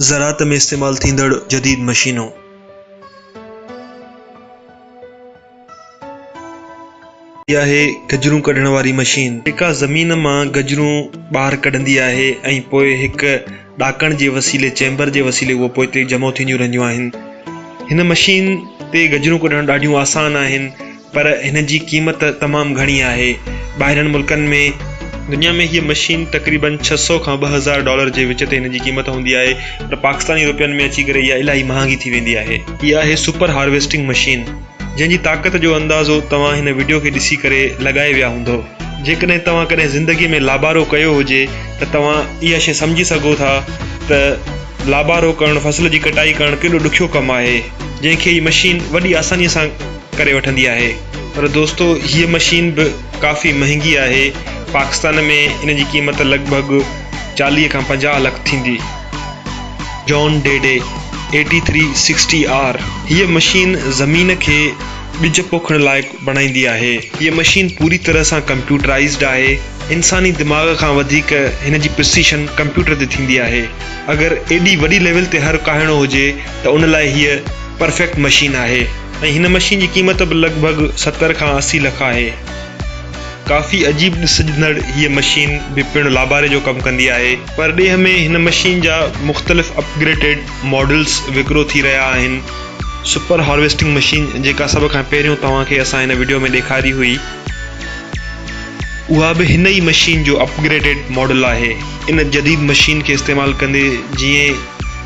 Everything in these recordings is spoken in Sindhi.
زراعت ۾ استعمال ٿيندڙ جديد مشينون. هي آهي گجرون ڪڍڻ واري مشين، جيڪا زمين مان گجرون ٻاهر ڪڍندي آهي ۽ پوء هڪ ڏاڪڻ جي وسيلي چيمبر جي وسيلي اهو پوئتي جمع ٿينديون رهنديون آهن. هن مشين تي گجرون ڪڍڻ ڏاڍيون آسان آهن. پر هن جي قيمت تمام گهڻي آهي. ٻاهرين ملڪن ۾. دنيا ۾ هيء مشين تقريبن 600 کان 2000 ڊالر جي وچ تي هن جي قيمت هوندي آهي پر پاڪستاني روپين ۾ اچي ڪري اها الاهي مهانگي ٿي ويندي آهي. هيء آهي سپر هارويسٽنگ مشين جنهن جي طاقت جو اندازو توهان هن وڊيو کي ڏسي ڪري لڳائي ويا هوندؤ. جيڪڏهن توهان ڪڏهن زندگي ۾ لابارو ڪيو هجي ته توهان اها شيء سمجهي سگهو ٿا ته لابارو ڪرڻ فصل جي ڪٽائي ڪرڻ ڪيڏو ڏکيو ڪم آهي جنهن کي هي مشين وڏي آساني سان ڪري وٺندي آهي. پر دوستو هيء مشين به ڪافي مهنگي آهي پاڪستان ۾ ان جي قيمت لڳ ڀڳ 40 کان 50 لک ٿيندي. John Deere 8360 R هيء مشين زمين کي ٻج پوکڻ لائق بڻائيندي آهي. هيء مشين پوري طرح سان ڪمپيوٽرائيزڊ آهي. انساني دماغ کان وڌيڪ هن جي پرسيشن ڪمپيوٽر تي ٿيندي آهي. اگر ايڏي وڏي ليول تي هر ڪاهڻو هجي ته ان لاء هيء پرفيڪٽ مشين آهي ۽ هن مشين جي قيمت به لڳ ڀڳ 70 کان 80 لک آهي. ڪافي عجيب ڏسجندڙ هيء مشين به پڻ لاباري جو ڪم ڪندي آهي. پرڏيهه ۾ هن مشين جا مختلف اپگريڊيڊ ماڊلز وڪرو ٿي رهيا آهن. سپر هارويسٽنگ مشين جيڪا سڀ کان پهريون توهان کي اسان هن وڊيو ۾ ڏيکاري هئي. اها به هن ئي مشين جو اپگريڊيڊ ماڊل آهي. ان جديد مشين کي استعمال ڪندي جيئن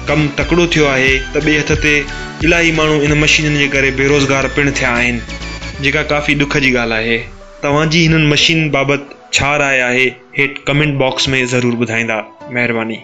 ڪم تڪڙو ٿيو آهي ته ٻئي هٿ تي الاهي ماڻهو ان مشينن جي ڪري بيروزگار پڻ ٿيا آهن جيڪا ڪافي ڏک جي ڳالهه آهي. توهان جي هنن مشين بابت ڇا راء آهي هيٺ ڪمينٽ باڪس ۾ ضرور ٻڌائيندا. مهرباني.